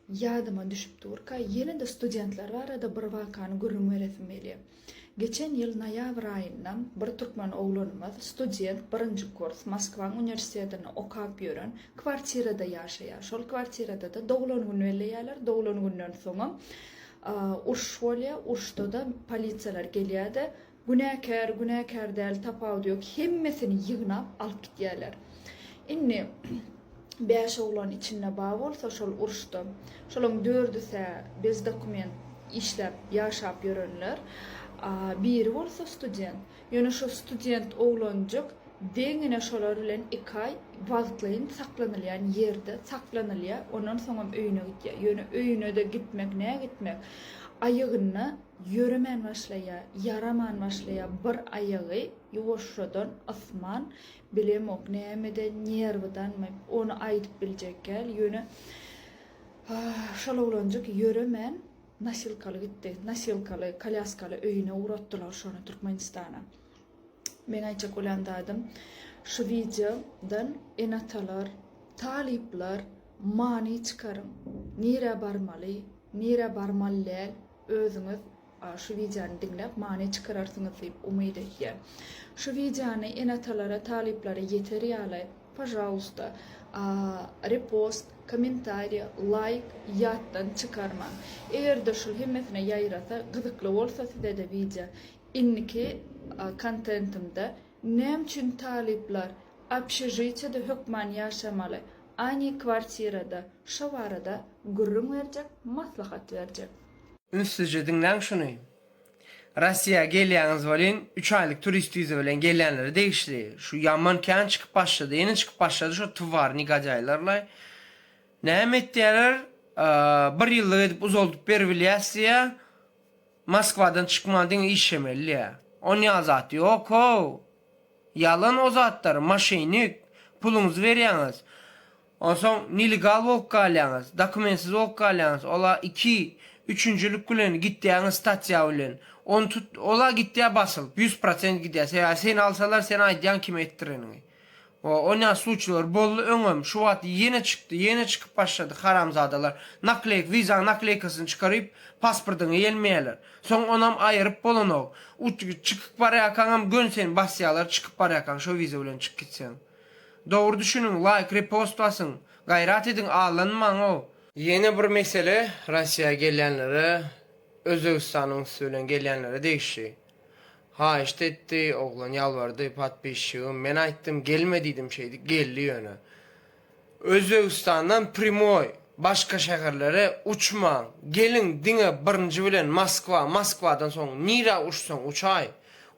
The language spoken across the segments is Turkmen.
Ýadyma düşüp durka, ýene-de studentler barada bir wakany gürrüň beresim gelýär. Geçen ýyl noýabr aýynda bir türkmen oglanymyz, student, birinji kurs, Moskwaň uniwersitetinde okap ýören, kwartirada ýaşaýar. Şol kwartirada-da doglan gün belleýärler. Doglan günden soňam uruş bolýar. Uruşda-da polisiýalar gelýär-de, Günäkär, günäkär däl tapawudy ýok, hemmesini ýygnap alyp gitýärler. Indi bäş oglan içinde bar bolsa şol uruşda, şolaň dördüs-ä bez dokument işläp ýaşap ýörenler, a biri bolsa student. Ýöne şo student oglanjyk deňine şolar bilen iki aý wagtlaýyn saklanylýan ýerde saklanylýar, ondan soňam öýüne gitýär. Ýöne öýüne-de gitmek nä gitmek, aýagynda Ýöremän başlaýar, ýaraman başlaýar, bir aýagy ýuwaşjadan ysman, bilemok nämeden, nerwidanmy, ony aýdyp biljek däl, ýöne şol oglanjyk ýöremän nosilkaly gitdi, nosilkaly, kolýaskaly öýüne ugratdylar şony Türkmenistana. Meň aýtjak bolýan zadym, şu wideodan ene-atalar, talyplar many çykaryň, nirä barmaly, nirä barmaly däl, özüňiz şu wideony diňläp many çykararsyňyz diýip umyt etýän. Şu wideony ene-atalara, talyplara ýeter ýaly, pažalusta, repost, kommentariýa, laýk ýatdan çykarmaň. Eger-de şul hemmesine ýaýrasa, gyzykly bolsa size-de wideo, indiki kontentimde näme üçin talyplar obşežitiýada hökman ýaşamaly, a ne kwartirada, şo barada gürrüň berjek, maslahat berjek. Ünslije diňläň şuny. Rossiýa gelýäňiz welin üç aýlyk turist wiza bilen gelýänlere degişli. Şu ýaman kän çykyp başlady, ýene çykyp başlady şo twar negodýaýlarlaý. Näme etýäler bir ýyllyk edip uzaldyp beribilýäs diýýä. Moskwadan çykman diňe işlemeli diýýä. Onýa zat ýok how. Ýalan o zatlar, moşennik. Puluňyzy berýäňiz. Onsoň nelegal bolup galýaňyz, dokumentsiz bolup galýaňyz, ola iki, üçünjilik bilen gitýäňiz statýa bilen. Ony tut, ola gitýä basylyp, 100% gidýä. Sebäbi seni alsalar sen aýdýaň kime etdireniňi. O, onýa sluçlar boldy öňem, şu wagt ýene çykdy, ýene çykyp başlady haramzadalar. Nakleýk, wizaň nakleýkasyny çykaryp, pasportyňy ýelmeýärler. Soň onam aýyryp bolanok. Uç, çykyp barýarkaňam göni seni basýarlar, çykyp barýarkaň şo wiza bilen çykyp gitseň. Dogry düşüniň laýk repost basyň gaýrat ediň aldanmaňow. Ýene bir mesele Rossiýa gelýänlere Özbegistanyň üsti bilen gelýänlere degişli. Haýyşt etdi oglan ýalbardy podpisçigim men aýtdym gelme diýdim şeýdip geldi ýöne. Özbegistandan primoý başga şäherlere uçmaň geliň diňe birinji bilen Moskwa Moskwadan soň nirä uçsaň uçaý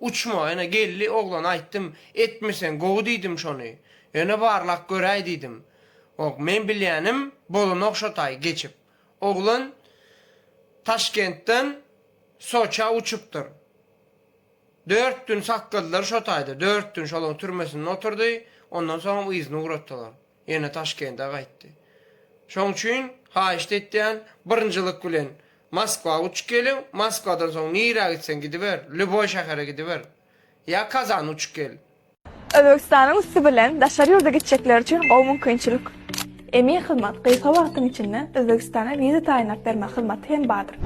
uçma ýöne geldi oglan aýtdym etmeseň gowy diýdim şony ýöne barlap göräý diýdim ok men bilýänim bolanok şo taý geçip oglan Taşkentden Soça uçupdyr. Dört gün sakladylar şo taýda, dört gün şolaň türmesinde oturdy, ondan soňam yzyna ugratdylar. Ýene Taşkende gaýtdy. Şoň üçin haýyşt etýän, birinjilik bilen Moskwa uçup geliň, Moskwadan soň nirä gitseň gidiber, lýuboý şähere gidiber. Ýa Kazana uçup gel. Özbegistanyň üsti bilen daşary ýurda gitjekler üçin gowy mümkinçilik. Emin Hyzmat gysga wagtyň içinde Özbegistana wiza taýynlap bermek hyzmaty hem bardyr.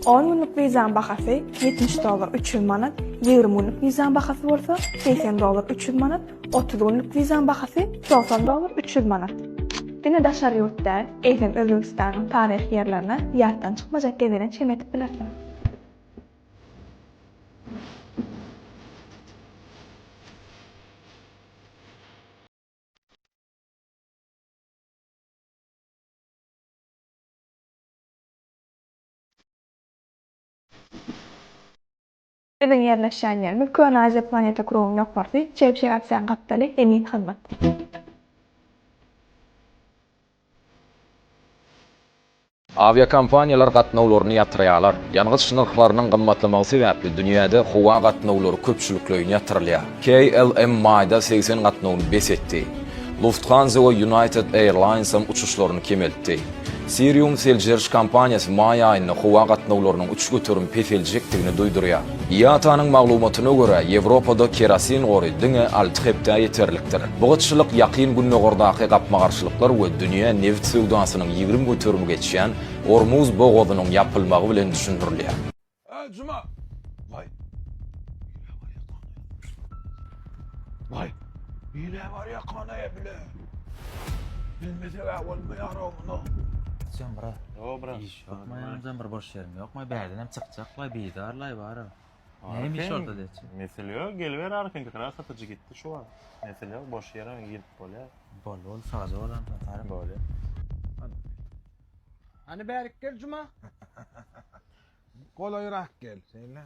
On günlük wizaň bahasy 70 dollar 300 manat, 20 günlük wizaň bahasy bolsa 80 dollar 300 manat, 30 günlük wizaň bahasy 90 dollar 300 manat. Diňe daşary ýurt däl, eýsem Özbegistanyň taryhy ýerlerine ýatdan çykmajak gezelenç hem edip bilersiňiz. Biziň ýerleşýän ýerimiz Köne Aziýa planeta krugyň ýokarsy, Çebşek Aksiýaň gapdaly, Emin hyzmat. Awiakompaniýalar gatnawlaryny ýatyrýarlar. Ýangyç nyrhlarynyň gymmatlamagy sebäpli dünýäde howa gatnawlary köpçülikleýin ýatyrylýar. KLM maýda 80 gatnawyny bes etdi. Lufthansa we United Airlines hem uçuşlaryny kemeltdi. Cirium seljeriş kompaniýasy maý aýynda howa gatnawlarynyň 3% peseljekdigini duýdurýar. IATA-nyň maglumatyna görä, Ýewropada kerosin gory diňe alty hepdä ýeterlikdir. Bu gytçylyk Ýakyn Gündogardaky gapma-garşylyklar we dünýä nebit söwdasynyň 20% geçýän Ormuz bogazynyň ýapylmagy bilen düşündirilýär. Ä, Juma! Waý! Waý! Nirä barýarkana-ýa bile? Bilmeseg-ä bolmaýar-ow muny. Sen bra. Ýo bra. Iş ýokmy ýanyňda bir boş ýeriň ýokmy? Bärdenem çykjaklaý, bizarlaý bara. Näme iş bolsa deçi. Mesele ýok, geliber arkaýyn kakra satyjy gitdi şu wagt. Mesele ýok, boş ýere girip bolýar. Bol bol sagja bol onsoň Taryk. Bolýar. Hany bärik gel Juma. Golaýrak gel. Şeýle.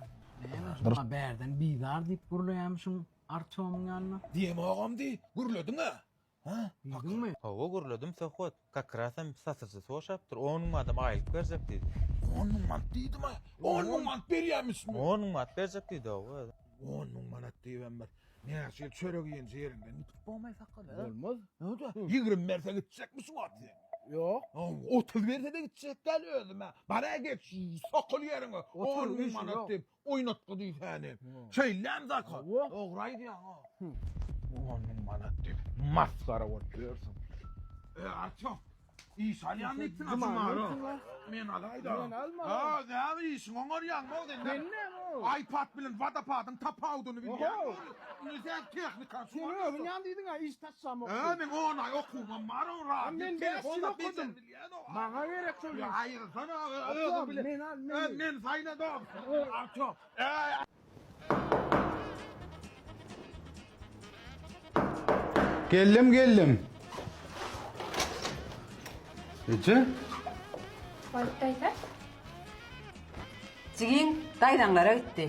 Näme Juma bärden bizar diýip gürleýärmişiň Artyomyň ýanynda? Diýemogam diý, gürlediň-ä. Hä? Diýdiňmi? Hawa gürledim Söhbet. Kakrasam satyjysy boşapdyr. On müň adam aýlyk berjek diýdi. On müň manat diýdimi? On müň manat berýärmişmi? On müň manat berjek diýdi hawa. On müň manat diýibem bir näçe ýyl çörek iýen ýeriňden ýitip bolmaý sakgal. Bolmaz. Näde? 20 berse gitjekmi şu wagt sen? Ýok. 30 berse-de gitjek däl özüm-ä. Bara geç, sokul ýeriňe. 10 müň manat diýip, oýnatgy diýsäni. Şeýläm zaka. Dogry aýdýaň-a. 10 müň manat diýip, masgara bolup ýörsüň. E, Artyk, iş alýan diýipsiň Jumara. Men alaýda. Men alma. Ha, näme işiň oňarýaň bol sen. Men näme ol? iPad bilen wodopadyň tapawudyny bilýän. Indi sen tehnika Sen özüň ýan diýdiň-ä, iş taşlamok. Ha, men 10 aý okuwym bar, o rahat. Men 5 ýyl okadym. Maňa gerek şol iş. Aýrylsana, özüň bile. Men al, men. Men saýladym. Artyk. Geldim, geldim. Eje? Balyk daýza. Jigiň daýzaňlara gitdi.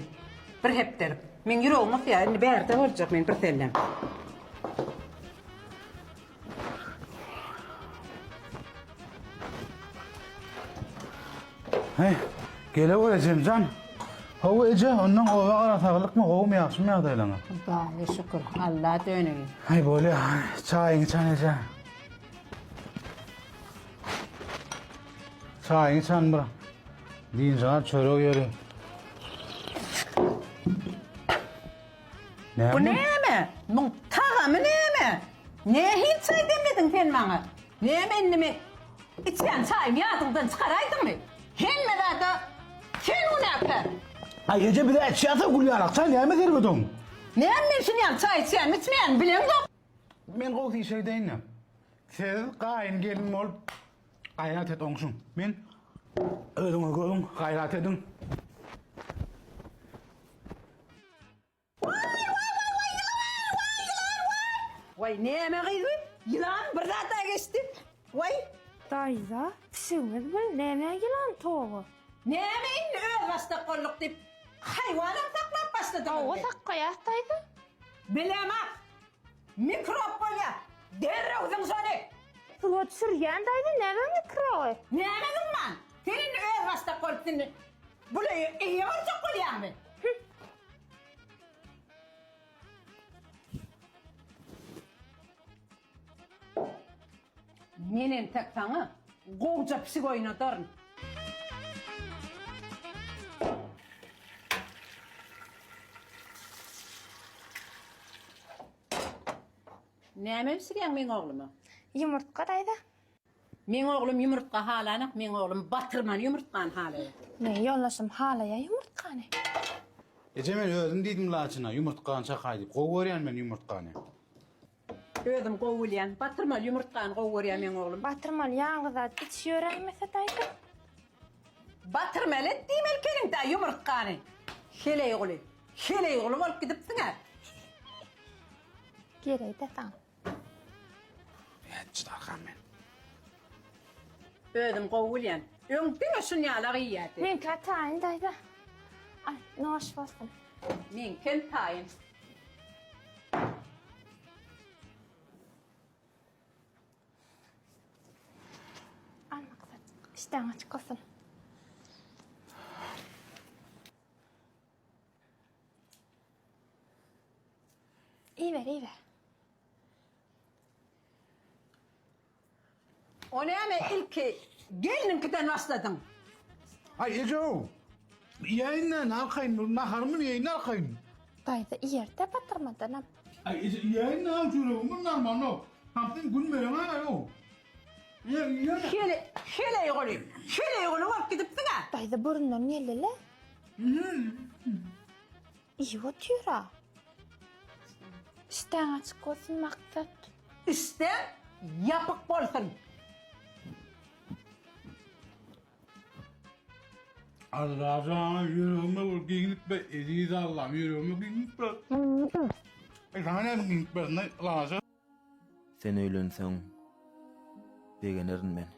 Bir hepdelik. Meň ýüregim gysýar, indi bärde boljak men birsellem. Heý, gelewer ejemjan. Hawa eje, ondan oba gara saglykmy, gowumy, ýagşymy ýagdaýlaryňyz? Hudaýa şükür, Alla döneýin. Haý bolýa, çaýyňy içen eje. Çaýyňy içen bir. Dynç al, çörek ýeri. Bu näme? Muň tagamy näme? Nähili çaý demlediň sen maňa? Näme indi men içýän çaýymy ýadyňdan çykaraýdyňmy? Hemme zada sen günäkär. Aý eje biz içýäs-ä gül ýalak çaý näme zerbe doň? Näme men şuny ýaly çaý içýänmi içmeýänmi bileňzok. Men gowusy işe gideýin-de. Siz gaýyn gelin bolup gaýrat et oňşuň. Men özüňiz görüň gaýrat ediň. Waý näme gyz bu? Ýylan bir zat-a geçdi. Waý. Daýza, pişigiňiz bir nämä ýylan toba? Näme indi özbaşdak bolduk diýip haýwanam saklap başladyňyzmy? Hawa saklaýas daýza. Bilemok. Mikrop bolýa. Derrew zyň şony. Suwa düşürýän daýza näme mikroby? Näme zyňman? Sen indi özbaşdak bolup indi bul öýe eýe boljak bolýaňmy? Hü. Men entek saňa gowja pişik oýnadaryn. Näme bişirýäň meň ogluma? Ýumurtga daýza. Meň oglum ýumurtga halanak, meň oglum batyrmaly ýumurtgany halaýar. Meň ýoldaşym halaýar ýumurtgany. Eje men özüm diýdim Laçyna ýumurtgany çakaý diýip. Gowy görýän men ýumurtgany. Özüm gowy bilýän. Batyrmaly ýumurtgany gowy görýär meň oglum. Batyrmaly ýaňky zat içi ýöräýmese daýza. Batyrmaly et diýmeli ekeniň-dä ýumurtgany. Heleýguly. Heleýguly bolup gidipsiň-ä. Gereý-dä saňa. Nätjek arkam men. Özüm gowy bilýän. Öň diňe şunýalak iýýärdi. Meňkä taýyn daýza. Al, noş bolsun. Meňkem taýyn. Al Maksat. Işdäň açyk bolsun. Iýiber, iýiber. O näme ilki gelniňkiden başladyň? Aý eje-ow, iýäýin-dä, arkaýyn, naharymy iýeýin arkaýyn. Daýza iýer-dä batyrmadanam. Aý eje iýäýin-dä, çöregim bir normalno. Hamsyn gün bereň-aý-ow. Iýe, iýe. Heleý, heleýguly, heleýguly bolup gidipsiň-ä. Daýza burundan geldi-le. Iýip otyr-a. Işdäň açyk bolsun Maksat. Işdäň ýapyk bolsun. Alla jana ýüregime bir giňlik ber eziz Allam ýüregime giňlik ber. Eý saňa näme giňlik bersin laja. Sen öýlenseň begenerin men.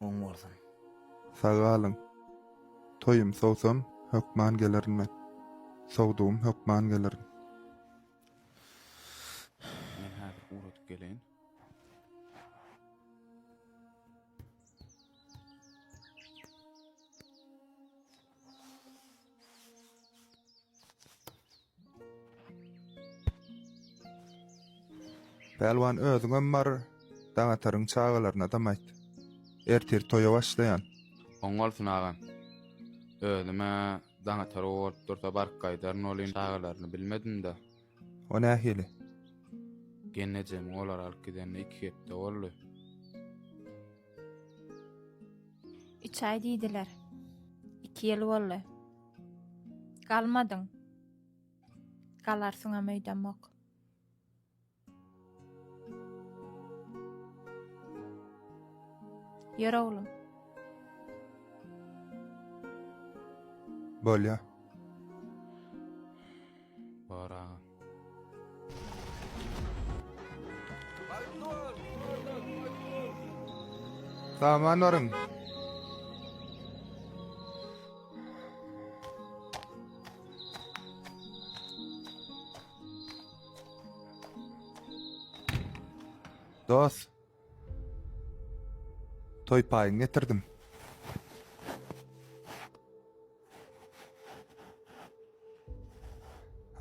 Oň bolsun. Sag galyň. Toýum sowsam, hökman gelerin men. Sowdugym hökman gelerin. Men häzir ugradyp geleýin. Pälwan özüňem bar, Daňataryň çagalarynadam aýt. Ertir toýa başlaýan. Oň bolsun agam. Özüm-ä Daňatar gowy bolup dursa baryp gaýdaryn welin çagalaryny bilmedim-de. O nähili? Gelnejemiň olary alyp gidenine iki hepde boldy. Üç aý diýdiler. Iki ýyl boldy. Galmadyň. Galarsyňam öýdemok. Ýör oglum. Bolýa. Bor agam. Saman baryň. Dos. Toý paýyňy getirdim.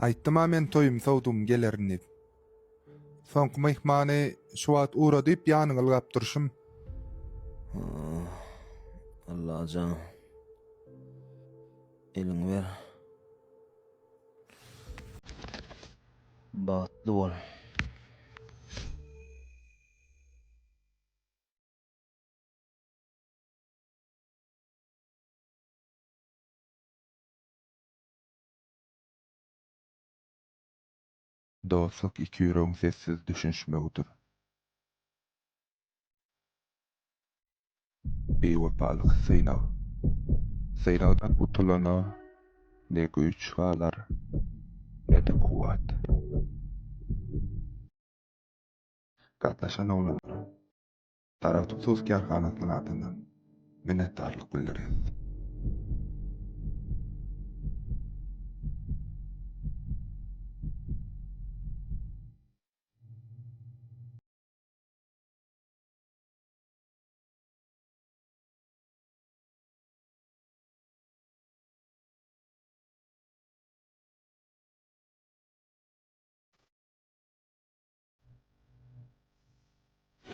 Aýtdym-a men toýumy sowdum gelerin diýip. Soňky myhmany şu wagt ugradyp ýanyňa ylgap durşum. Allajan. Eliňi ber. Bagtly bol. Dostluk iki ýüregiň sessiz düşünişmegidir. Biwepalyk synag. Synagdan utulana ne güýç galar, ne-de kuwwat. Gatnaşan oglanlara Daragt hususy kärhanasynyň adyndan minnetdarlyk bildirýäris.